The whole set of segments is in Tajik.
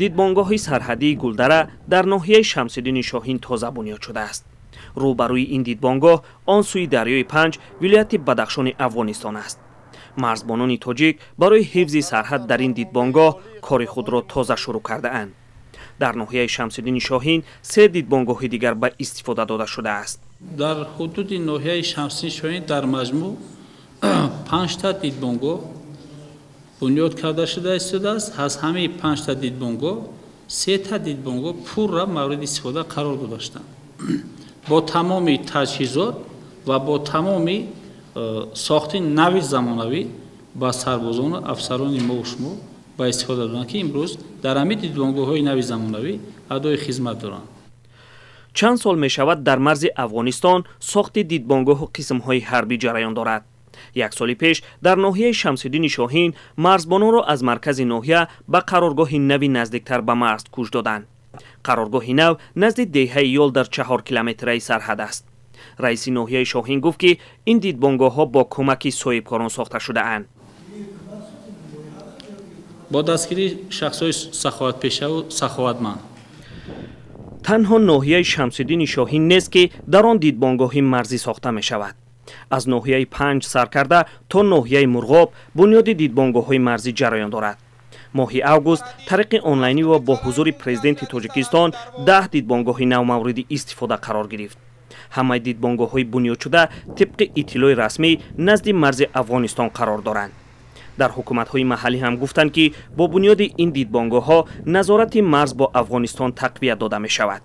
Дидбонгоҳи сарҳадии Гулдара дар ноҳияи Шамсиддини Шоҳин тоза бунёд шудааст. Рӯбарӯи ин дидбонгоҳ он сӯи дарёи Панҷ вилояти Бадахшони Афғонистон аст. Марзбонони тоҷик барои ҳифзи сарҳад дар ин дидбонгоҳ кори худро тоза шурӯъ кардаанд. Дар ноҳияи Шамсиддини Шоҳин се дидбонгоҳи дигар ба истифода дода шудааст. Дар ҳудуди ноҳияи Шамсиддини Шоҳин дар маҷмӯъ 5та дидбонгоҳ бунёд карда шуда истодааст. Аз ҳамаи 5та дидбонгоҳ 3та дидбонгоҳ пурра мавриди истифода қарор дода шуданд. Бо тамоми таҷҳизот ва бо тамоми сохти нави замонавӣ ба сарбозону афсарони мо шумо ба истифода доданд, ки имрӯз дар ҳамин дидбонгоҳҳои нави замонавӣ адои хизмат доранд. Чанд сол мешавад, дар марзи Афғонистон сохти дидбонгоҳу қисмҳои ҳарбӣ ҷараён дорад. Як соли пеш дар ноҳияи Шамсиддини Шоҳин марзбононро аз маркази ноҳия ба қароргоҳи нави наздиктар ба марз кӯч доданд. Қароргоҳи нав назди деҳаи Ёл дар 4 километраи сарҳад аст. Раиси ноҳияи Шоҳин гуфт, ки ин дидбонгоҳҳо бо кӯмаки соҳибкорон сохта шудаанд. Бо дастгирии шахсҳои саховатпешаву саховатманд. Танҳо ноҳияи Шамсиддини Шоҳин нест, ки дар он дидбонгоҳи марзӣ сохта мешавад. Аз ноҳияи Панҷ сар карда то ноҳияи Мурғоб бунёди дидбонгоҳҳои марзӣ ҷараён дорад. Моҳи август тариқи онлайнӣ ва бо ҳузури президенти Тоҷикистон 10 дидбонгоҳи нав мавриди истифода қарор гирифт. Ҳамаи дидбонгоҳҳои бунёдшуда тибқи иттилои расмӣ назди марзи Афғонистон қарор доранд. Дар ҳукуматҳои маҳаллӣ ҳам гуфтанд, ки бо бунёди ин дидбонгоҳҳо назорати марз бо Афғонистон тақвият дода мешавад.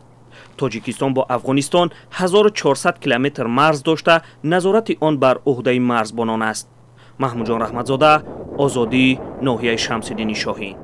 Тоҷикистон бо Афғонистон 1400 километр марз дошта, назорати он бар ӯҳдаи марзбонон аст. Маҳмудҷон Раҳматзода, Озодӣ, ноҳияи Шамсиддини Шоҳин.